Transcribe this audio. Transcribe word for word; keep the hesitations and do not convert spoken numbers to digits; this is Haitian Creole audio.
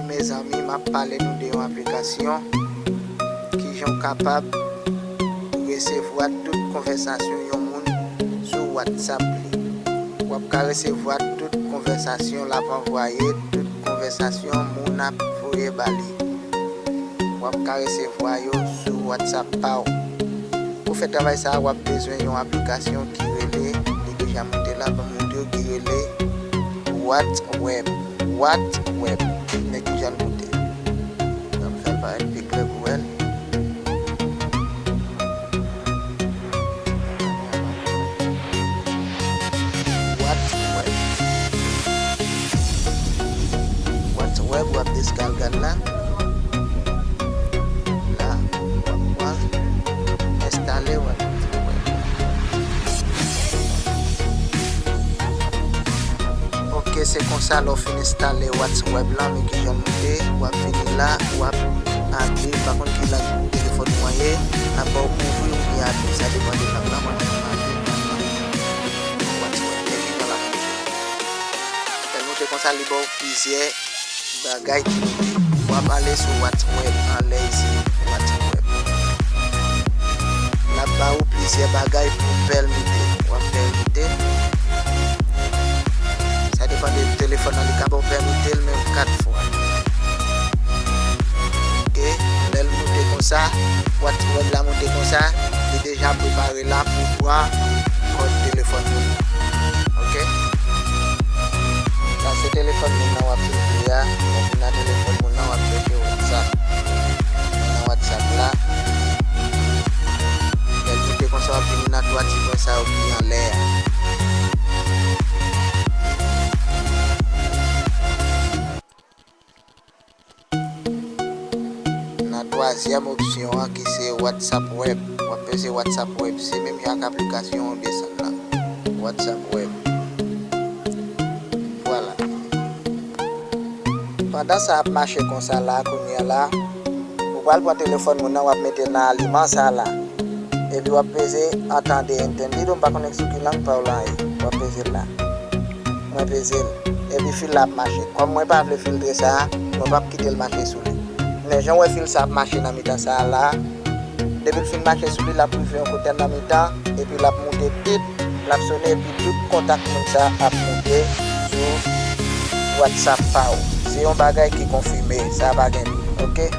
Mezanmi, m ap pale nou de yon aplikasyon ki jan w kapab resevwa tout konvèsasyon yon moun sou WhatsApp li. W ap ka resevwa tout konvèsasyon l ap anvwaye, tout konvèsasyon moun ap voye ba li. W ap ka resevwa yo sou WhatsApp pa w. Pou fè travay sa a, w ap bezwen yon aplikasyon ki rele, li deja monte la, ban m montre w, ki rele WhatsWeb. WhatsWeb. Men ki jan l monte. Ban m fè l parèt pi klè pou w wè l. WhatsWeb. WhatsWeb, w ap deskalge l la. La, w ap pran, enstale WhatsWeb. Ok, se konsa, lè w fin enstale WhatsWeb la, men ki jan l monte, w ap vini la, w ap aple, pa konn ki lang telefòn ou an ye, apa w ouvri oubyen aple, sa depann de lang lan, mwen menm m aple, WhatsWeb, men ki jan l ap monte. Lè l monte konsa, li ba w plizyè bagay ki monte. W ap ale sou WhatsWeb, anlè isit, WhatsWeb. L ap ba ou plizyè bagay pou pèmite. W ap pèmite. Sa depann de telefòn nan, li ka ba w pèmite l menm kat fwa. Ok, lè l monte konsa, WhatsWeb la monte konsa, li deja prepare la pou pran kòd telefòn moun nan. Ok? Sa se telefòn moun nan w ap cheke a. Lè w fin nan telefòn moun nan, w ap cheke WhatsApp. Nan WhatsApp la, lè l monte konsa, w ap vini nan twa ti pwen sa yo ki anlè a. Nan twazyèm opsyon an ki se WhatsApp Web. W ap peze WhatsApp Web. Se menm jan ak aplikasyon w desann nan. WhatsApp Web. Vwala. Pandan sa ap mache konsa la, kounye a la, ou pral pran telefòn moun nan, w ap mete nan aliman sa la. Epi w ap peze entender, entendido, m pa konnen sou ki lang pa w lan ye. W ap peze l la. Mwen peze l. Epi fil la ap mache. Kòm mwen pa vle filtre sa a, mwen p ap kite l mache sou li. Men jan w wè fil sa ap mache nan mitan sa a la, depi l fin mache sou li, l ap rive yon kote nan mitan, epi l ap moute pip, l ap sone, epi tout kontak moun sa ap moute sou WhatsApp pa w. Se yon bagay ki konfime, sa pa gen dout, ok?